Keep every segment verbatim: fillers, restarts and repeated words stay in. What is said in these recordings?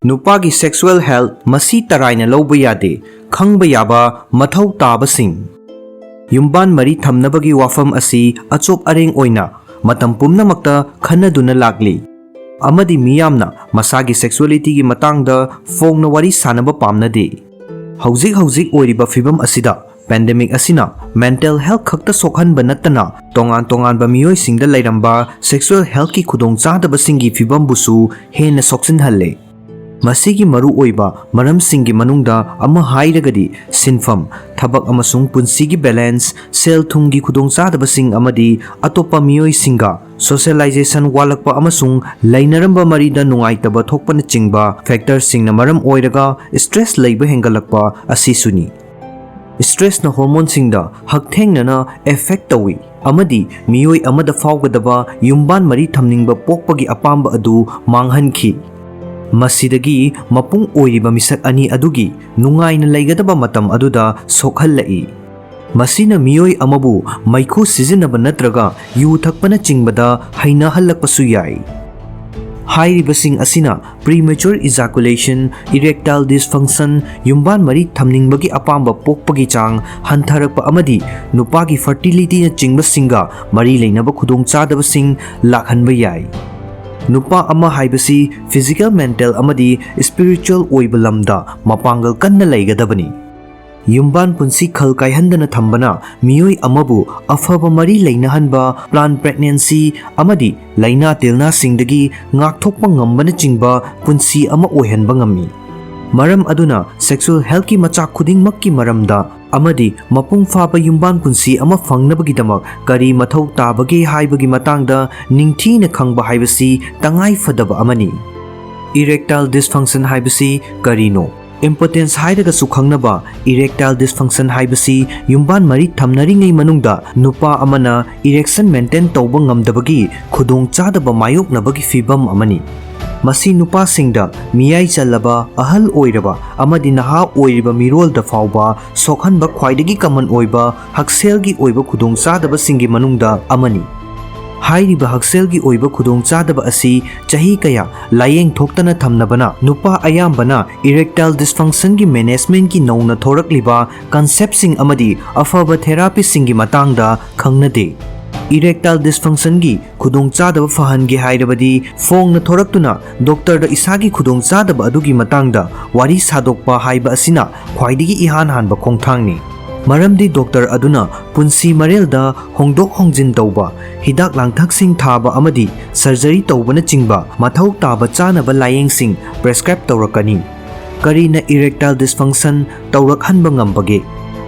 ꯅꯨꯄꯥꯒꯤ sexual health ꯃꯁꯤ ꯇꯔꯥꯏꯅ ꯂꯧꯕ ꯌꯥꯗꯦ꯫ ꯈꯪꯕ ꯌꯥꯕ ꯃꯊꯧ ꯇꯥꯕꯁꯤꯡ꯫ ꯌꯨꯝꯕꯥꯟ ꯃꯔꯤ ꯊꯝꯅꯕꯒꯤ ꯋꯥꯐꯝ ꯑꯁꯤ ꯑꯆꯣꯞ ꯑꯔꯦꯡ ꯑꯣꯏꯅ ꯃꯇꯝ ꯄꯨꯝꯅꯃꯛꯇ ꯈꯟꯅꯗꯨꯅ ꯂꯥꯛꯂꯤ, ꯑꯃꯗꯤ ꯃꯤꯌꯥꯝꯅ ꯃꯁꯥꯒꯤ sexuality ꯒꯤ ꯃꯇꯥꯡꯗ ꯐꯣꯡꯅ ꯋꯥꯔꯤ ꯁꯥꯅꯕ ꯄꯥꯝꯅꯗꯦ꯫ ꯍꯧꯖꯤꯛ ꯍꯧꯖꯤꯛ ꯑꯣꯏꯔꯤꯕ ꯐꯤꯚꯝ ꯑꯁꯤꯗ, pandemic ꯑꯁꯤꯅ mental health ꯈꯛꯇ ꯁꯣꯛꯍꯟꯕ ꯅꯠꯇꯅ, ꯇꯣꯉꯥꯟ ꯇꯣꯉꯥꯟꯕ ꯃꯤꯑꯣꯏꯁꯤꯡꯗ ꯂꯩꯔꯝꯕ sexual health ꯀꯤ ꯈꯨꯗꯣꯡꯆꯥꯗꯕꯁꯤꯡꯒꯤ ꯐꯤꯚꯝꯕꯨꯁꯨ ꯍꯦꯟꯅ ꯁꯣꯛꯆꯤꯟꯍꯜꯂꯦ꯫ ꯃꯁꯤꯒꯤ ꯃꯔꯨꯑꯣꯏꯕ ꯃꯔꯝꯁꯤꯡꯒꯤ ꯃꯅꯨꯡꯗ ꯑꯃ ꯍꯥꯏꯔꯒꯗꯤ, ꯁꯤꯟꯐꯝ, ꯊꯕꯛ ꯑꯃꯁꯨꯡ ꯄꯨꯟꯁꯤꯒꯤ balance, ꯁꯦꯜ ꯊꯨꯝꯒꯤ ꯈꯨꯗꯣꯡꯆꯥꯗꯕꯁꯤꯡ, ꯑꯃꯗꯤ ꯑꯇꯣꯞꯄ ꯃꯤꯑꯣꯏꯁꯤꯡꯒ socialization ꯋꯥꯠꯂꯛꯄ ꯑꯃꯁꯨꯡ ꯂꯩꯅꯔꯝꯕ ꯃꯔꯤꯗ ꯅꯨꯡꯉꯥꯏꯇꯕ ꯊꯣꯛꯄꯅꯆꯤꯡꯕ factor ꯁꯤꯡꯅ ꯃꯔꯝ ꯑꯣꯏꯔꯒ stress ꯂꯩꯕ ꯍꯦꯟꯒꯠꯂꯛꯄ ꯑꯁꯤꯁꯨꯅꯤ꯫ Stress ꯅ hormone ꯁꯤꯡꯗ ꯍꯛꯊꯦꯡꯅꯅ effect ꯇꯧꯏ ꯑꯃꯗꯤ ꯃꯤꯑꯣꯏ ꯑꯃꯗ ꯐꯥꯎꯒꯗꯕ ꯌꯨꯝꯕꯥꯟ ꯃꯔꯤ ꯊꯝꯅꯤꯡꯕ ꯄꯣꯛꯄꯒꯤ ꯑꯄꯥꯝꯕ ꯑꯗꯨ ꯃꯥꯡꯍꯟꯈꯤ꯫ ꯃꯁꯤꯗꯒꯤ ꯃꯄꯨꯡ ꯑꯣꯏꯔꯤꯕ ꯃꯤꯁꯛ ꯑꯅꯤ ꯑꯗꯨꯒꯤ ꯅꯨꯡꯉꯥꯏꯅ ꯂꯩꯒꯗꯕ ꯃꯇꯝ ꯑꯗꯨꯗ ꯁꯣꯛꯍꯜꯂꯛꯏ꯫ ꯃꯁꯤꯅ ꯃꯤꯑꯣꯏ ꯑꯃꯕꯨ ꯃꯩꯈꯨ ꯁꯤꯖꯤꯟꯅꯕ ꯅꯠꯇ꯭ꯔꯒ ꯌꯨ ꯊꯛꯄꯅꯆꯤꯡꯕꯗ ꯍꯩꯅꯍꯜꯂꯛꯄꯁꯨ ꯌꯥꯏ꯫ ꯍꯥꯏꯔꯤꯕꯁꯤꯡ ꯑꯁꯤꯅ premature ejaculation, erectile dysfunction, ꯌꯨꯝꯕꯥꯟ ꯃꯔꯤ ꯊꯝꯅꯤꯡꯕꯒꯤ ꯑꯄꯥꯝꯕ ꯄꯣꯛꯄꯒꯤ ꯆꯥꯡ ꯍꯟꯊꯔꯛꯄ ꯑꯃꯗꯤ ꯅꯨꯄꯥꯒꯤ fertility ꯅꯆꯤꯡꯕꯁꯤꯡꯒ ꯃꯔꯤ ꯂꯩꯅꯕ ꯈꯨꯗꯣꯡꯆꯥꯗꯕꯁꯤꯡ ꯂꯥꯛꯍꯟꯕ ꯌꯥꯏ꯫ ꯅꯨꯄꯥ ꯑꯃ ꯍꯥꯏꯕꯁꯤ physical, mental ꯑꯃꯗꯤ spiritual ꯑꯣꯏꯕ ꯂꯝꯗ ꯃꯄꯥꯡꯒꯜ ꯀꯟꯅ ꯂꯩꯒꯗꯕꯅꯤ꯫ ꯌꯨꯝꯕꯥꯟ ꯄꯨꯟꯁꯤ ꯈꯜ ꯀꯥꯏꯍꯟꯗꯅ ꯊꯝꯕꯅ ꯃꯤꯑꯣꯏ ꯑꯃꯕꯨ ꯑꯐꯕ ꯃꯔꯤ ꯂꯩꯅꯍꯟꯕ, planned pregnancy, ꯑꯃꯗꯤ ꯂꯥꯏꯅꯥ ꯇꯤꯜꯅꯥꯁꯤꯡꯗꯒꯤ ꯉꯥꯛꯊꯣꯛꯄ ꯉꯝꯕꯅꯆꯤꯡꯕ ꯄꯨꯟꯁꯤ ꯑꯃ ꯑꯣꯏꯍꯟꯕ ꯉꯝꯃꯤ꯫ ꯃꯔꯝ ꯑꯗꯨꯅ sexual health ꯀꯤ ꯃꯆꯥꯛ ꯈꯨꯗꯤꯡꯃꯛꯀꯤ ꯃꯔꯝꯗ ꯑꯃꯗꯤ ꯃꯄꯨꯡ ꯐꯥꯕ ꯌꯨꯝꯕꯥꯟ ꯄꯨꯟꯁꯤ ꯑꯃ ꯐꯪꯅꯕꯒꯤꯗꯃꯛ ꯀꯔꯤ ꯃꯊꯧ ꯇꯥꯕꯒꯦ ꯍꯥꯏꯕꯒꯤ ꯃꯇꯥꯡꯗ ꯅꯤꯡꯊꯤꯅ ꯈꯪꯕ ꯍꯥꯏꯕꯁꯤ ꯇꯉꯥꯏ ꯐꯗꯕ ꯑꯃꯅꯤ꯫ Erectile dysfunction ꯍꯥꯏꯕꯁꯤ ꯀꯔꯤꯅꯣ? Impotence ꯍꯥꯏꯔꯒꯁꯨ ꯈꯪꯅꯕ erectile dysfunction ꯍꯥꯏꯕꯁꯤ ꯌꯨꯝꯕꯥꯟ ꯃꯔꯤ ꯊꯝꯅꯔꯤꯉꯩ ꯃꯅꯨꯡꯗ ꯅꯨꯄꯥ ꯑꯃꯅ erection maintain ꯇꯧꯕ ꯉꯝꯗꯕꯒꯤ ꯈꯨꯗꯣꯡꯆꯥꯗꯕ ꯃꯥꯌꯣꯛꯅꯕꯒꯤ ꯐꯤꯚꯝ ꯑꯃꯅꯤ꯫ ꯃꯁꯤ ꯅꯨꯄꯥꯁꯤꯡꯗ, ꯃꯤꯌꯥꯏ ꯆꯜꯂꯕ, ꯑꯍꯜ ꯑꯣꯏꯔꯕ ꯑꯃꯗꯤ ꯅꯍꯥ ꯑꯣꯏꯔꯤꯕ ꯃꯤꯔꯣꯜꯗ ꯐꯥꯎꯕ ꯁꯣꯛꯍꯟꯕ ꯈ꯭ꯋꯥꯏꯗꯒꯤ common ꯑꯣꯏꯕ ꯍꯛꯁꯦꯜꯒꯤ ꯑꯣꯏꯕ ꯈꯨꯗꯣꯡꯆꯥꯗꯕꯁꯤꯡꯒꯤ ꯃꯅꯨꯡꯗ ꯑꯃꯅꯤ꯫ ꯍꯥꯏꯔꯤꯕ ꯍꯛꯁꯦꯜꯒꯤ ꯑꯣꯏꯕ ꯈꯨꯗꯣꯡꯆꯥꯗꯕ ꯑꯁꯤ ꯆꯍꯤ ꯀꯌꯥ ꯂꯥꯌꯦꯡ ꯊꯣꯛꯇꯅ ꯊꯝꯅꯕꯅ ꯅꯨꯄꯥ ꯑꯌꯥꯝꯕꯅ erectile dysfunctionꯒꯤ managementꯀꯤ ꯅꯧꯅ ꯊꯣꯔꯛꯂꯤꯕ conceptꯁꯤꯡ ꯑꯃꯗꯤ ꯑꯐꯕ therapyꯁꯤꯡꯒꯤ ꯃꯇꯥꯡꯗ ꯈꯪꯅꯗꯦ꯫ Erectile dysfunctionꯒꯤ ꯈꯨꯗꯣꯡꯆꯥꯗꯕ ꯐꯍꯟꯒꯦ ꯍꯥꯏꯔꯕꯗꯤ ꯐꯣꯡꯅ ꯊꯣꯔꯛꯇꯨꯅ doctorꯗ ꯏꯁꯥꯒꯤ ꯈꯨꯗꯣꯡꯆꯥꯗꯕ ꯑꯗꯨꯒꯤ ꯃꯇꯥꯡꯗ ꯋꯥꯔꯤ ꯁꯥꯗꯣꯛꯄ ꯍꯥꯏꯕ ꯑꯁꯤꯅ ꯈ꯭ꯋꯥꯏꯗꯒꯤ ꯏꯍꯥꯟ ꯍꯥꯟꯕ ꯈꯣꯡꯊꯥꯡꯅꯤ꯫ ꯃꯔꯝꯗꯤ doctor ꯑꯗꯨꯅ ꯄꯨꯟꯁꯤ ꯃꯔꯦꯜꯗ ꯍꯣꯡꯗꯣꯛ ꯍꯣꯡꯖꯤꯟ ꯇꯧꯕ, ꯍꯤꯗꯥꯛ ꯂꯥꯡꯊꯛꯁꯤꯡ ꯊꯥꯕ ꯑꯃꯗꯤ surgery ꯇꯧꯕꯅꯆꯤꯡꯕ ꯃꯊꯧ ꯇꯥꯕ ꯆꯥꯅꯕ ꯂꯥꯌꯦꯡꯁꯤꯡ prescribe ꯇꯧꯔꯛꯀꯅꯤ꯫ ꯀꯔꯤꯅ erectile dysfunction ꯇꯧꯔꯛꯍꯟꯕ ꯉꯝꯕꯒꯦ?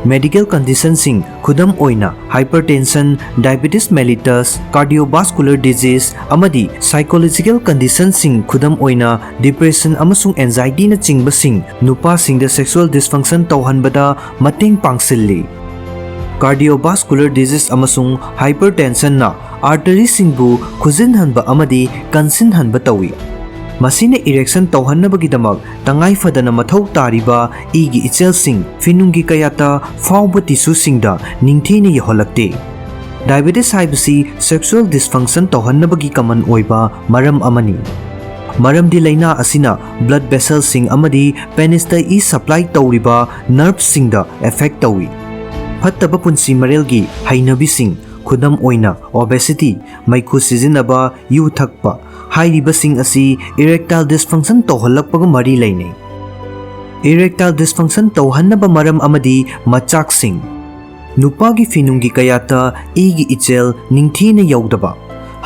Medical conditionꯁꯤꯡ, ꯈꯨꯗꯝ ꯑꯣꯏꯅ hypertension, diabetes mellitus, cardiovascular disease, ꯑꯃꯗꯤ psychological conditionꯁꯤꯡ, ꯈꯨꯗꯝ ꯑꯣꯏꯅ depression ꯑꯃꯁꯨꯡ anxietyꯅꯆꯤꯡꯕꯁꯤꯡ, ꯅꯨꯄꯥꯁꯤꯡꯗ sexual dysfunction ꯇꯧꯍꯟꯕꯗ ꯃꯇꯦꯡ ꯄꯥꯡꯁꯤꯜꯂꯤ꯫ Cardiovascular disease ꯑꯃꯁꯨꯡ hypertensionꯅ arteryꯁꯤꯡꯕꯨ ꯈꯨꯖꯤꯟꯍꯟꯕ ꯑꯃꯗꯤ ꯀꯟꯁꯤꯟꯍꯟꯕ ꯇꯧꯏ꯫ ꯃꯁꯤꯅ erection ꯇꯧꯍꯟꯅꯕꯒꯤꯗꯃꯛ ꯇꯉꯥꯏ ꯐꯗꯅ ꯃꯊꯧ ꯇꯥꯔꯤꯕ ꯏꯒꯤ ꯏꯆꯦꯜꯁꯤꯡ ꯐꯤꯅꯨꯡꯒꯤ ꯀꯌꯥꯠꯇ ꯐꯥꯎꯕ tissueꯁꯤꯡꯗ ꯅꯤꯡꯊꯤꯅ ꯌꯧꯍꯜꯂꯛꯇꯦ꯫ Diabetes ꯍꯥꯏꯕꯁꯤ sexual dysfunction ꯇꯧꯍꯟꯅꯕꯒꯤ common ꯑꯣꯏꯕ ꯃꯔꯝ ꯑꯃꯅꯤ꯫ ꯃꯔꯝꯗꯤ ꯂꯥꯏꯅꯥ ꯑꯁꯤꯅ blood vesselꯁꯤꯡ ꯑꯃꯗꯤ penisꯇ ꯏ supply ꯇꯧꯔꯤꯕ nerveꯁꯤꯡꯗ affect ꯇꯧꯏ꯫ ꯐꯠꯇꯕ ꯄꯨꯟꯁꯤ ꯃꯔꯦꯜꯒꯤ ꯍꯩꯅꯕꯤꯁꯤꯡ, ꯈꯨꯗꯝ ꯑꯣꯏꯅ obesity, ꯃꯩꯈꯨ ꯁꯤꯖꯤꯟꯅꯕ, ꯌꯨ ꯊꯛꯄ, ꯍꯥꯏꯔꯤꯕꯁꯤꯡ ꯑꯁꯤ erectile dysfunction ꯇꯧꯍꯜꯂꯛꯄꯒ ꯃꯔꯤ ꯂꯩꯅꯩ꯫ Erectile dysfunction ꯇꯧꯍꯟꯅꯕ ꯃꯔꯝ ꯑꯃꯗꯤ ꯃꯆꯥꯛꯁꯤꯡ꯫ ꯅꯨꯄꯥꯒꯤ ꯐꯤꯅꯨꯡꯒꯤ ꯀꯌꯥꯠꯇ ꯏꯒꯤ ꯏꯆꯦꯜ ꯅꯤꯡꯊꯤꯅ ꯌꯧꯗꯕ꯫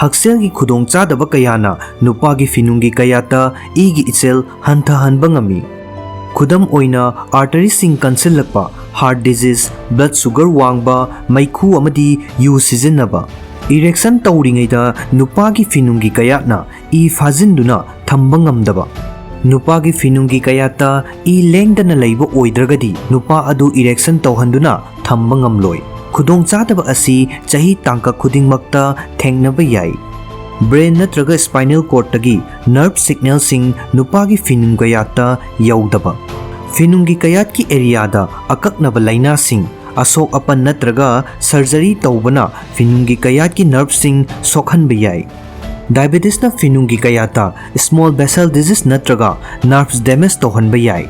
ꯍꯛꯁꯦꯜꯒꯤ ꯈꯨꯗꯣꯡꯆꯥꯗꯕ ꯀꯌꯥꯅ ꯅꯨꯄꯥꯒꯤ ꯐꯤꯅꯨꯡꯒꯤ ꯀꯌꯥꯠꯇ ꯏꯒꯤ ꯏꯆꯦꯜ ꯍꯟꯊꯍꯟꯕ ꯉꯝꯃꯤ꯫ ꯈꯨꯗꯝ ꯑꯣꯏꯅ, arteryꯁꯤꯡ ꯀꯟꯁꯤꯜꯂꯛꯄ, heart disease, blood sugar ꯋꯥꯡꯕ, ꯃꯩꯈꯨ ꯑꯃꯗꯤ ꯌꯨ ꯁꯤꯖꯤꯟꯅꯕ꯫ Erection ꯇꯧꯔꯤꯉꯩꯗ ꯅꯨꯄꯥꯒꯤ ꯐꯤꯅꯨꯡꯒꯤ ꯀꯌꯥꯠꯅ ꯏ ꯐꯥꯖꯤꯟꯗꯨꯅ ꯊꯝꯕ ꯉꯝꯗꯕ꯫ ꯅꯨꯄꯥꯒꯤ ꯐꯤꯅꯨꯡꯒꯤ ꯀꯌꯥꯠꯇ ꯏ ꯂꯦꯡꯗꯅ ꯂꯩꯕ ꯑꯣꯏꯗ꯭ꯔꯒꯗꯤ ꯅꯨꯄꯥ ꯑꯗꯨ erection ꯇꯧꯍꯟꯗꯨꯅ ꯊꯝꯕ ꯉꯝꯂꯣꯏ꯫ ꯈꯨꯗꯣꯡꯆꯥꯗꯕ ꯑꯁꯤ ꯆꯍꯤ ꯇꯥꯡꯀꯛ ꯈꯨꯗꯤꯡꯃꯛꯇ ꯊꯦꯡꯅꯕ ꯌꯥꯏ꯫ Brain ꯅꯠꯇ꯭ꯔꯒ spinal cordꯇꯒꯤ nerve signalꯁꯤꯡ ꯅꯨꯄꯥꯒꯤ ꯐꯤꯅꯨꯡ ꯀꯌꯥꯠꯇ ꯌꯧꯗꯕ꯫ ꯐꯤꯅꯨꯡꯒꯤ ꯀꯌꯥꯠꯀꯤ areaꯗ ꯑꯀꯛꯅꯕ ꯂꯥꯏꯅꯥꯁꯤꯡ, ꯑꯁꯣꯛ ꯑꯄꯟ ꯅꯠꯇ꯭ꯔꯒ ꯁꯔꯖꯔꯤ ꯇꯧꯕꯅ ꯐꯤꯅꯨꯡꯒꯤ ꯀꯌꯥꯠꯀꯤ ꯅꯔꯚꯁꯤꯡ ꯁꯣꯛꯍꯟꯕ ꯌꯥꯏ꯫ ꯗꯥꯏꯕꯦꯇꯤꯁꯅ ꯐꯤꯅꯨꯡꯒꯤ ꯀꯌꯥꯠꯇ ꯁ꯭ꯃꯣꯜ ꯚꯦꯁꯦꯜ ꯗꯤꯖꯤꯖ ꯅꯠꯇ꯭ꯔꯒ ꯅꯔꯚꯁ ꯗꯦꯃꯦꯖ ꯇꯧꯍꯟꯕ ꯌꯥꯏ꯫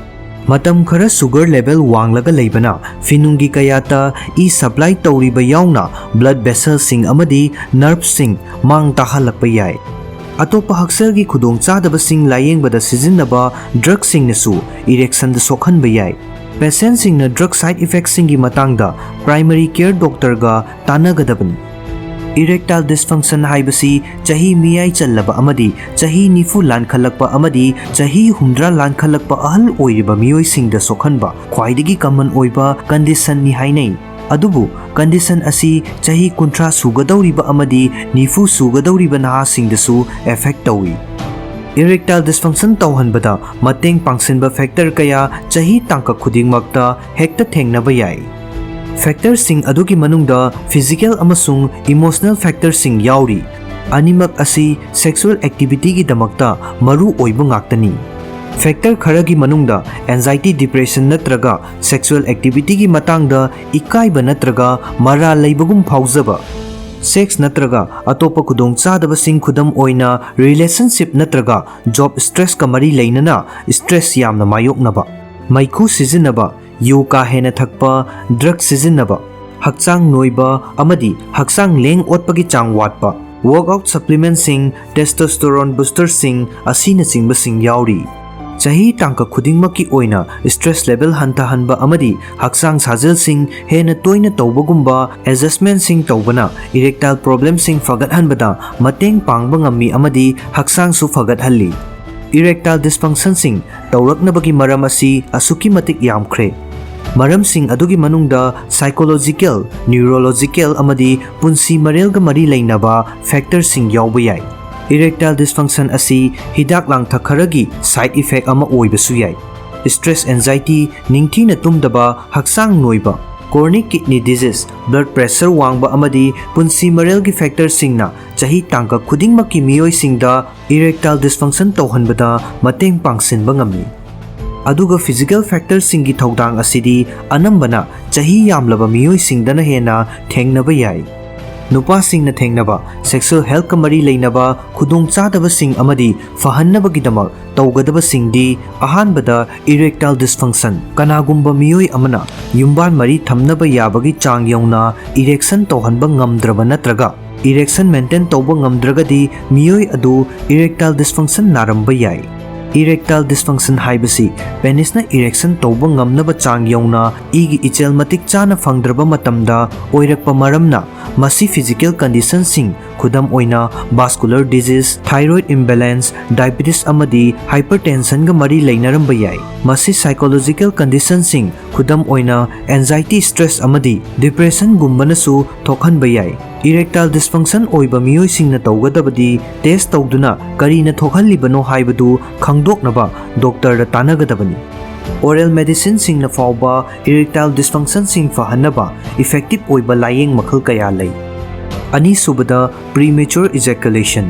ꯃꯇꯝ ꯈꯔ ꯁꯨꯒꯔ ꯂꯦꯚꯦꯜ ꯋꯥꯡꯂꯒ ꯂꯩꯕꯅ ꯐꯤꯅꯨꯡꯒꯤ ꯀꯌꯥꯠꯇ ꯏ ꯁꯄ꯭ꯂꯥꯏ ꯇꯧꯔꯤꯕ ꯌꯥꯎꯅ ꯕ꯭ꯂꯗ ꯚꯦꯁꯦꯜꯁꯤꯡ ꯑꯃꯗꯤ ꯅꯔꯚꯁꯤꯡ ꯃꯥꯡ ꯇꯥꯍꯜꯂꯛꯄ ꯌꯥꯏ꯫ ꯑꯇꯣꯞꯄ ꯍꯛꯁꯦꯜꯒꯤ ꯈꯨꯗꯣꯡꯆꯥꯗꯕꯁꯤꯡ ꯂꯥꯌꯦꯡꯕꯗ ꯁꯤꯖꯤꯟꯅꯕ ꯗ꯭ꯔꯒꯁꯤꯡꯅꯁꯨ ꯏꯔꯦꯛꯁꯟꯗ ꯁꯣꯛꯍꯟꯕ ꯌꯥꯏ꯫ ꯄꯦꯁꯦꯟꯁꯤꯡꯅ ꯗ꯭ꯔꯒ ꯁꯥꯏꯗ ꯏꯐꯦꯛꯁꯤꯡꯒꯤ ꯃꯇꯥꯡꯗ ꯄ꯭ꯔꯥꯏꯃꯔꯤ ꯀꯦꯌꯔ ꯗꯣꯛꯇꯔꯒ ꯇꯥꯟꯅꯒꯗꯕꯅꯤ꯫ ꯏꯔꯦꯛꯇꯥꯏꯜ ꯗꯤꯁꯐꯪꯁꯟ ꯍꯥꯏꯕꯁꯤ ꯆꯍꯤ ꯃꯤꯌꯥꯏ ꯆꯜꯂꯕ ꯑꯃꯗꯤ ꯆꯍꯤ ꯅꯤꯐꯨ ꯂꯥꯟꯈꯠꯂꯛꯄ ꯑꯃꯗꯤ ꯆꯍꯤ ꯍꯨꯝꯗ꯭ꯔꯥ ꯂꯥꯟꯈꯠꯂꯛꯄ ꯑꯍꯜ ꯑꯣꯏꯔꯤꯕ ꯃꯤꯑꯣꯏꯁꯤꯡꯗ ꯁꯣꯛꯍꯟꯕ ꯈ꯭ꯋꯥꯏꯗꯒꯤ ꯀꯃꯟ ꯑꯣꯏꯕ ꯀꯟꯗꯤꯁꯟꯅꯤ ꯍꯥꯏꯅꯩ꯫ ꯑꯗꯨꯕꯨ ꯀꯟꯗꯤꯁꯟ ꯑꯁꯤ ꯆꯍꯤ ꯀꯨꯟꯊ꯭ꯔꯥ ꯁꯨꯒꯗꯧꯔꯤꯕ ꯑꯃꯗꯤ ꯅꯤꯐꯨ ꯁꯨꯒꯗꯧꯔꯤꯕ ꯅꯍꯥꯁꯤꯡꯗꯁꯨ ꯑꯦꯐꯦꯛ ꯇꯧꯏ꯫ ꯏꯔꯦꯛꯇꯥꯏꯜ ꯗꯤꯁꯐꯪꯁꯟ ꯇꯧꯍꯟꯕꯗ ꯃꯇꯦꯡ ꯄꯥꯡꯁꯤꯟꯕ ꯐꯦꯛꯇꯔ ꯀꯌꯥ ꯆꯍꯤ ꯇꯥꯡꯀꯛ ꯈꯨꯗꯤꯡꯃꯛꯇ ꯍꯦꯛꯇ ꯊꯦꯡꯅꯕ ꯌꯥꯏ꯫ ꯐꯦꯛꯇꯔꯁꯤꯡ ꯑꯗꯨꯒꯤ ꯃꯅꯨꯡꯗ ꯐꯤꯖꯤꯀꯦꯜ ꯑꯃꯁꯨꯡ ꯏꯃꯣꯁꯅꯦꯜ ꯐꯦꯛꯇꯔꯁꯤꯡ ꯌꯥꯎꯔꯤ꯫ ꯑꯅꯤꯃꯛ ꯑꯁꯤ ꯁꯦꯛꯁꯨꯑꯦꯜ ꯑꯦꯛꯇꯤꯚꯤꯇꯤꯒꯤꯗꯃꯛꯇ ꯃꯔꯨ ꯑꯣꯏꯕ ꯉꯥꯛꯇꯅꯤ꯫ ꯐꯦꯛꯇꯔ ꯈꯔꯒꯤ ꯃꯅꯨꯡꯗ ꯑꯦꯟꯖꯥꯏꯇꯤ, ꯗꯤꯄ꯭ꯔꯦꯁꯟ ꯅꯠꯇ꯭ꯔꯒ ꯁꯦꯛꯁꯨꯑꯦꯜ ꯑꯦꯛꯇꯤꯚꯤꯇꯤꯒꯤ ꯃꯇꯥꯡꯗ ꯏꯀꯥꯏꯕ ꯅꯠꯇ꯭ꯔꯒ ꯃꯔꯥꯜ ꯂꯩꯕꯒꯨꯝ ꯐꯥꯎꯖꯕ, ꯁꯦꯛꯁ ꯅꯠꯇ꯭ꯔꯒ ꯑꯇꯣꯞꯄ ꯈꯨꯗꯣꯡꯆꯥꯗꯕꯁꯤꯡ, ꯈꯨꯗꯝ ꯑꯣꯏꯅ ꯔꯤꯂꯦꯁꯟꯁꯤꯞ ꯅꯠꯇ꯭ꯔꯒ ꯖꯣꯕ ꯁ꯭ꯇ꯭ꯔꯦꯁꯀ ꯃꯔꯤ ꯂꯩꯅꯅ ꯁ꯭ꯇ꯭ꯔꯦꯁ ꯌꯥꯝꯅ ꯃꯥꯌꯣꯛꯅꯕ, ꯃꯩꯈꯨ ꯁꯤꯖꯤꯟꯅꯕ, ꯌꯨ ꯀꯥ ꯍꯦꯟꯅ ꯊꯛꯄ, ꯗ꯭ꯔꯒ ꯁꯤꯖꯤꯟꯅꯕ, ꯍꯛꯆꯥꯡ ꯅꯣꯏꯕ ꯑꯃꯗꯤ ꯍꯛꯆꯥꯡ ꯂꯦꯡ ꯑꯣꯠꯄꯒꯤ ꯆꯥꯡ ꯋꯥꯠꯄ, ꯋꯥꯔꯛꯑꯥꯎꯠ ꯁꯄ꯭ꯂꯤꯃꯦꯟꯠꯁꯤꯡ, ꯇꯦꯁꯇꯣꯁꯇꯦꯔꯣꯟ ꯕꯨꯁꯇꯔꯁꯤꯡ ꯑꯁꯤꯅꯆꯤꯡꯕꯁꯤꯡ ꯌꯥꯎꯔꯤ꯫ ꯆꯍꯤ ꯇꯥꯡꯀꯛ ꯈꯨꯗꯤꯡꯃꯛꯀꯤ ꯑꯣꯏꯅ ꯁ꯭ꯇ꯭ꯔꯦꯁ ꯂꯦꯚꯦꯜ ꯍꯟꯊꯍꯟꯕ ꯑꯃꯗꯤ ꯍꯛꯆꯥꯡ ꯁꯥꯖꯦꯜꯁꯤꯡ ꯍꯦꯟꯅ ꯇꯣꯏꯅ ꯇꯧꯕꯒꯨꯝꯕ ꯑꯦꯗꯖꯁ꯭ꯠꯃꯦꯟꯠꯁꯤꯡ ꯇꯧꯕꯅ ꯏꯔꯦꯛꯇꯥꯏꯜ ꯄ꯭ꯔꯣꯕ꯭ꯂꯦꯝꯁꯤꯡ ꯐꯒꯠꯍꯟꯕꯗ ꯃꯇꯦꯡ ꯄꯥꯡꯕ ꯉꯝꯃꯤ ꯑꯃꯗꯤ ꯍꯛꯆꯥꯡꯁꯨ ꯐꯒꯠꯍꯜꯂꯤ꯫ ꯏꯔꯦꯛꯇꯥꯏꯜ ꯗꯤꯁꯐꯪꯁꯟꯁꯤꯡ ꯇꯧꯔꯛꯅꯕꯒꯤ ꯃꯔꯝ ꯑꯁꯤ ꯑꯁꯨꯛꯀꯤ ꯃꯇꯤꯛ ꯌꯥꯝꯈ꯭ꯔꯦ꯫ ꯃꯔꯝꯁꯤꯡ ꯑꯗꯨꯒꯤ ꯃꯅꯨꯡꯗ ꯁꯥꯏꯀꯣꯂꯣꯖꯤꯀꯦꯜ, ꯅ꯭ꯌꯨꯔꯣꯂꯣꯖꯤꯀꯦꯜ ꯑꯃꯗꯤ ꯄꯨꯟꯁꯤ ꯃꯔꯦꯜꯒ ꯃꯔꯤ ꯂꯩꯅꯕ ꯐꯦꯛꯇꯔꯁꯤꯡ ꯌꯥꯎꯕ ꯌꯥꯏ꯫ ꯏꯔꯦꯛꯇꯥꯏꯜ ꯗꯤꯁꯐꯪꯁꯟ ꯑꯁꯤ ꯍꯤꯗꯥꯛ ꯂꯥꯡꯊꯛ ꯈꯔꯒꯤ ꯁꯥꯏꯗ ꯏꯐꯦꯛ ꯑꯃ ꯑꯣꯏꯕꯁꯨ ꯌꯥꯏ꯫ ꯁ꯭ꯇ꯭ꯔꯦꯁ, ꯑꯦꯟꯖꯥꯏꯇꯤ, ꯅꯤꯡꯊꯤꯅ ꯇꯨꯝꯗꯕ, ꯍꯛꯆꯥꯡ ꯅꯣꯏꯕ, chronic kidney disease, blood pressure ꯋꯥꯡꯕ ꯑꯃꯗꯤ ꯄꯨꯟꯁꯤ ꯃꯔꯦꯜꯒꯤ ꯐꯦꯛꯇꯔꯁꯤꯡꯅ ꯆꯍꯤ ꯇꯥꯡꯀꯛ ꯈꯨꯗꯤꯡꯃꯛꯀꯤ ꯃꯤꯑꯣꯏꯁꯤꯡꯗ ꯏꯔꯦꯛꯇꯥꯏꯜ ꯗꯤꯁꯐꯪꯁꯟ ꯇꯧꯍꯟꯕꯗ ꯃꯇꯦꯡ ꯄꯥꯡꯁꯤꯟꯕ ꯉꯝꯃꯤ꯫ ꯑꯗꯨꯒ physical factorꯁꯤꯡꯒꯤ ꯊꯧꯗꯥꯡ ꯑꯁꯤꯗꯤ ꯑꯅꯝꯕꯅ ꯆꯍꯤ ꯌꯥꯝꯂꯕ ꯃꯤꯑꯣꯏꯁꯤꯡꯗꯅ ꯍꯦꯟꯅ ꯊꯦꯡꯅꯕ ꯌꯥꯏ꯫ ꯅꯨꯄꯥꯁꯤꯡꯅ ꯊꯦꯡꯅꯕ sexual healthꯀ ꯃꯔꯤ ꯂꯩꯅꯕ ꯈꯨꯗꯣꯡꯆꯥꯗꯕꯁꯤꯡ ꯑꯃꯗꯤ ꯐꯍꯟꯅꯕꯒꯤꯗꯃꯛ ꯇꯧꯒꯗꯕꯁꯤꯡꯗꯤ, ꯑꯍꯥꯟꯕꯗ, erectile dysfunction꯫ ꯀꯅꯥꯒꯨꯝꯕ ꯃꯤꯑꯣꯏ ꯑꯃꯅ ꯌꯨꯝꯕꯥꯟ ꯃꯔꯤ ꯊꯝꯅꯕ ꯌꯥꯕꯒꯤ ꯆꯥꯡ ꯌꯧꯅ erection ꯇꯧꯍꯟꯕ ꯉꯝꯗ꯭ꯔꯕ ꯅꯠꯇ꯭ꯔꯒ erection maintain ꯇꯧꯕ ꯉꯝꯗ꯭ꯔꯒꯗꯤ, ꯃꯤꯑꯣꯏ ꯑꯗꯨ erectile dysfunction ꯅꯥꯔꯝꯕ ꯌꯥꯏ꯫ Erectile dysfunction ꯍꯥꯏꯕꯁꯤ penisꯅ erection ꯇꯧꯕ ꯉꯝꯅꯕ ꯆꯥꯡ ꯌꯧꯅ ꯏꯒꯤ ꯏꯆꯦꯜ ꯃꯇꯤꯛ ꯆꯥꯅ ꯐꯪꯗ꯭ꯔꯕ ꯃꯇꯝꯗ ꯑꯣꯏꯔꯛꯄ ꯃꯔꯝꯅ, ꯃꯁꯤ physical conditionꯁꯤꯡ, ꯈꯨꯗꯝ ꯑꯣꯏꯅ vascular disease, thyroid imbalance, diabetes ꯑꯃꯗꯤ hypertensionꯒ ꯃꯔꯤ ꯂꯩꯅꯔꯝꯕ ꯌꯥꯏ꯫ ꯃꯁꯤ psychological conditionꯁꯤꯡ, ꯈꯨꯗꯝ ꯑꯣꯏꯅ anxiety, stress ꯑꯃꯗꯤ depressionꯒꯨꯝꯕꯅꯁꯨ ꯊꯣꯛꯍꯟꯕ ꯌꯥꯏ꯫ Erectile dysfunction ꯑꯣꯏꯕ ꯃꯤꯑꯣꯏꯁꯤꯡꯅ ꯇꯧꯒꯗꯕꯗꯤ test ꯇꯧꯗꯨꯅ ꯀꯔꯤꯅ ꯊꯣꯛꯍꯜꯂꯤꯕꯅꯣ ꯍꯥꯏꯕꯗꯨ ꯈꯪꯗꯣꯛꯅꯕ doctorꯗ ꯇꯥꯟꯅꯒꯗꯕꯅꯤ꯫ Oral medicineꯁꯤꯡꯅ ꯐꯥꯎꯕ erectile dysfunctionꯁꯤꯡ ꯐꯍꯟꯅꯕ effective ꯑꯣꯏꯕ ꯂꯥꯌꯦꯡ ꯃꯈꯜ ꯀꯌꯥ ꯂꯩ꯫ ꯑꯅꯤꯁꯨꯕꯗ, premature ejaculation꯫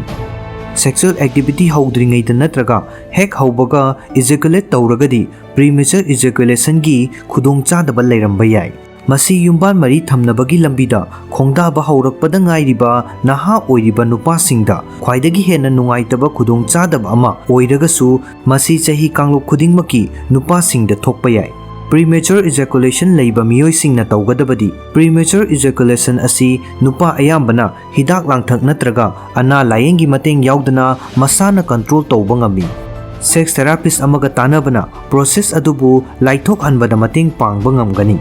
Sexual activity ꯍꯧꯗ꯭ꯔꯤꯉꯩꯗ ꯅꯠꯇ꯭ꯔꯒ ꯍꯦꯛ ꯍꯧꯕꯒ ejaculate ꯇꯧꯔꯒꯗꯤ premature ejaculationꯒꯤ ꯈꯨꯗꯣꯡꯆꯥꯗꯕ ꯂꯩꯔꯝꯕ ꯌꯥꯏ꯫ ꯃꯁꯤ ꯌꯨꯝꯕꯥꯟ ꯃꯔꯤ ꯊꯝꯅꯕꯒꯤ ꯂꯝꯕꯤꯗ ꯈꯣꯡꯗꯥꯕ ꯍꯧꯔꯛꯄꯗ ꯉꯥꯏꯔꯤꯕ ꯅꯍꯥ ꯑꯣꯏꯔꯤꯕ ꯅꯨꯄꯥꯁꯤꯡꯗ ꯈ꯭ꯋꯥꯏꯗꯒꯤ ꯍꯦꯟꯅ ꯅꯨꯡꯉꯥꯏꯇꯕ ꯈꯨꯗꯣꯡꯆꯥꯗꯕ ꯑꯃ ꯑꯣꯏꯔꯒꯁꯨ, ꯃꯁꯤ ꯆꯍꯤ ꯀꯥꯡꯂꯨꯞ ꯈꯨꯗꯤꯡꯃꯛꯀꯤ ꯅꯨꯄꯥꯁꯤꯡꯗ ꯊꯣꯛꯄ ꯌꯥꯏ꯫ Premature ejaculation ꯂꯩꯕ ꯃꯤꯑꯣꯏꯁꯤꯡꯅ ꯇꯧꯒꯗꯕꯗꯤ, premature ejaculation ꯑꯁꯤ ꯅꯨꯄꯥ ꯑꯌꯥꯝꯕꯅ ꯍꯤꯗꯥꯛ ꯂꯥꯡꯊꯛ ꯅꯠꯇ꯭ꯔꯒ ꯑꯅꯥ ꯂꯥꯌꯦꯡꯒꯤ ꯃꯇꯦꯡ ꯌꯥꯎꯗꯅ ꯃꯁꯥꯅ control ꯇꯧꯕ ꯉꯝꯃꯤ꯫ Sex therapist ꯑꯃꯒ ꯇꯥꯟꯅꯕꯅ process ꯑꯗꯨꯕꯨ ꯂꯥꯏꯊꯣꯛꯍꯟꯕꯗ ꯃꯇꯦꯡ ꯄꯥꯡꯕ ꯉꯝꯒꯅꯤ꯫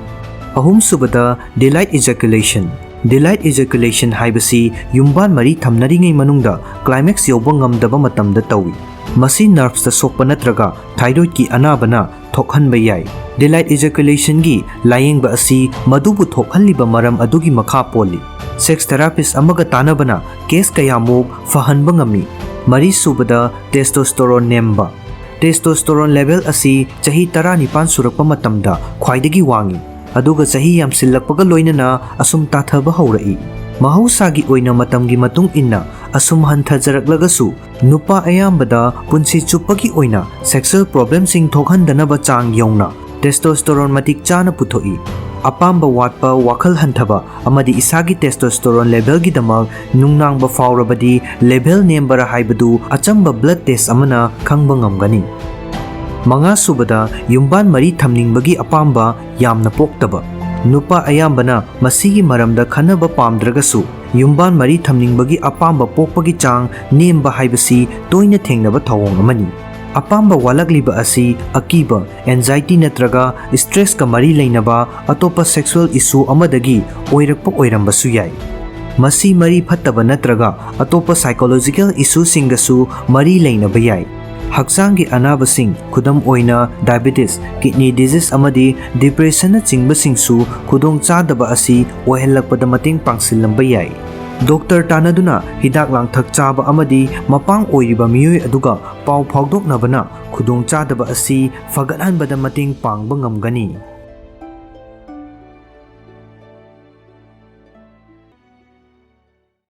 ꯑꯍꯨꯝꯁꯨꯕꯗ, delayed ejaculation꯫ Delayed ejaculation ꯍꯥꯏꯕꯁꯤ ꯌꯨꯝꯕꯥꯟ ꯃꯔꯤ ꯊꯝꯅꯔꯤꯉꯩ ꯃꯅꯨꯡꯗ climax ꯌꯧꯕ ꯉꯝꯗꯕ ꯃꯇꯝꯗ ꯇꯧꯏ꯫ ꯃꯁꯤ nervesꯇ ꯁꯣꯛꯄ ꯅꯠꯇ꯭ꯔꯒ thyroidꯀꯤ ꯑꯅꯥꯕꯅ ꯊꯣꯛꯍꯟꯕ ꯌꯥꯏ꯫ Delayed ejaculationꯒꯤ ꯂꯥꯌꯦꯡꯕ ꯑꯁꯤ ꯃꯗꯨꯕꯨ ꯊꯣꯛꯍꯜꯂꯤꯕ ꯃꯔꯝ ꯑꯗꯨꯒꯤ ꯃꯈꯥ ꯄꯣꯜꯂꯤ꯫ Sex therapist ꯑꯃꯒ ꯇꯥꯟꯅꯕꯅ case ꯀꯌꯥꯃꯨꯛ ꯐꯍꯟꯕ ꯉꯝꯃꯤ꯫ ꯃꯔꯤꯁꯨꯕꯗ, testosterone ꯅꯦꯝꯕ꯫ Testosterone level ꯑꯁꯤ ꯆꯍꯤ ꯇꯔꯥꯅꯤꯄꯥꯟ ꯁꯨꯔꯛꯄ ꯃꯇꯝꯗ ꯈ꯭ꯋꯥꯏꯗꯒꯤ ꯋꯥꯡꯏ, ꯑꯗꯨꯒ ꯆꯍꯤ ꯌꯥꯝꯁꯤꯜꯂꯛꯄꯒ ꯂꯣꯏꯅꯅ ꯑꯁꯨꯝ ꯇꯥꯊꯕ ꯍꯧꯔꯛꯏ꯫ ꯃꯍꯧꯁꯥꯒꯤ ꯑꯣꯏꯅ ꯃꯇꯝꯒꯤ ꯃꯇꯨꯡ ꯏꯟꯅ ꯑꯁꯨꯝ ꯍꯟꯊꯖꯔꯛꯂꯒꯁꯨ, ꯅꯨꯄꯥ ꯑꯌꯥꯝꯕꯗ ꯄꯨꯟꯁꯤ ꯆꯨꯞꯄꯒꯤ ꯑꯣꯏꯅ sexual problemꯁꯤꯡ ꯊꯣꯛꯍꯟꯗꯅꯕ ꯆꯥꯡ ꯌꯧꯅ testosterone ꯃꯇꯤꯛ ꯆꯥꯅ ꯄꯨꯊꯣꯛꯏ꯫ ꯑꯄꯥꯝꯕ ꯋꯥꯠꯄ, ꯋꯥꯈꯜ ꯍꯟꯊꯕ ꯑꯃꯗꯤ ꯏꯁꯥꯒꯤ testosterone levelꯒꯤꯗꯃꯛ ꯅꯨꯡꯅꯥꯡꯕ ꯐꯥꯎꯔꯕꯗꯤ level ꯅꯦꯝꯕꯔꯥ ꯍꯥꯏꯕꯗꯨ ꯑꯆꯝꯕ blood test ꯑꯃꯅ ꯈꯪꯕ ꯉꯝꯒꯅꯤ꯫ ꯃꯉꯥꯁꯨꯕꯗ, ꯌꯨꯝꯕꯥꯟ ꯃꯔꯤ ꯊꯝꯅꯤꯡꯕꯒꯤ ꯑꯄꯥꯝꯕ ꯌꯥꯝꯅ ꯄꯣꯛꯇꯕ꯫ ꯅꯨꯄꯥ ꯑꯌꯥꯝꯕꯅ ꯃꯁꯤꯒꯤ ꯃꯔꯝꯗ ꯈꯟꯅꯕ ꯄꯥꯝꯗ꯭ꯔꯒꯁꯨ, ꯌꯨꯝꯕꯥꯟ ꯃꯔꯤ ꯊꯝꯅꯤꯡꯕꯒꯤ ꯑꯄꯥꯝꯕ ꯄꯣꯛꯄꯒꯤ ꯆꯥꯡ ꯅꯦꯝꯕ ꯍꯥꯏꯕꯁꯤ ꯇꯣꯏꯅ ꯊꯦꯡꯅꯕ ꯊꯧꯑꯣꯡ ꯑꯃꯅꯤ꯫ ꯑꯄꯥꯝꯕ ꯋꯥꯠꯂꯛꯂꯤꯕ ꯑꯁꯤ ꯑꯀꯤꯕ, anxiety ꯅꯠꯇ꯭ꯔꯒ stressꯀ ꯃꯔꯤ ꯂꯩꯅꯕ ꯑꯇꯣꯞꯄ sexual issue ꯑꯃꯗꯒꯤ ꯑꯣꯏꯔꯛꯄ ꯑꯣꯏꯔꯝꯕꯁꯨ ꯌꯥꯏ꯫ ꯃꯁꯤ ꯃꯔꯤ ꯐꯠꯇꯕ ꯅꯠꯇ꯭ꯔꯒ ꯑꯇꯣꯞꯄ psychological issueꯁꯤꯡꯒꯁꯨ ꯃꯔꯤ ꯂꯩꯅꯕ ꯌꯥꯏ꯫ ꯍꯛꯆꯥꯡꯒꯤ ꯑꯅꯥꯕꯁꯤꯡ, ꯈꯨꯗꯝ ꯑꯣꯏꯅ diabetes, kidney disease ꯑꯃꯗꯤ depressionꯅꯆꯤꯡꯕꯁꯤꯡꯁꯨ ꯈꯨꯗꯣꯡꯆꯥꯗꯕ ꯑꯁꯤ ꯑꯣꯏꯍꯜꯂꯛꯄꯗ ꯃꯇꯦꯡ ꯄꯥꯡꯁꯤꯜꯂꯝꯕ ꯌꯥꯏ꯫ ꯗꯣꯛꯇꯔ ꯇꯥꯟꯅꯗꯨꯅ ꯍꯤꯗꯥꯛ ꯂꯥꯡꯊꯛ ꯆꯥꯕ ꯑꯃꯗꯤ ꯃꯄꯥꯡ ꯑꯣꯏꯔꯤꯕ ꯃꯤꯑꯣꯏ ꯑꯗꯨꯒ ꯄꯥꯎ ꯐꯥꯎꯗꯣꯛꯅꯕꯅ ꯈꯨꯗꯣꯡꯆꯥꯗꯕ ꯑꯁꯤ ꯐꯒꯠꯍꯟꯕꯗ ꯃꯇꯦꯡ ꯄꯥꯡꯕ ꯉꯝꯒꯅꯤ꯫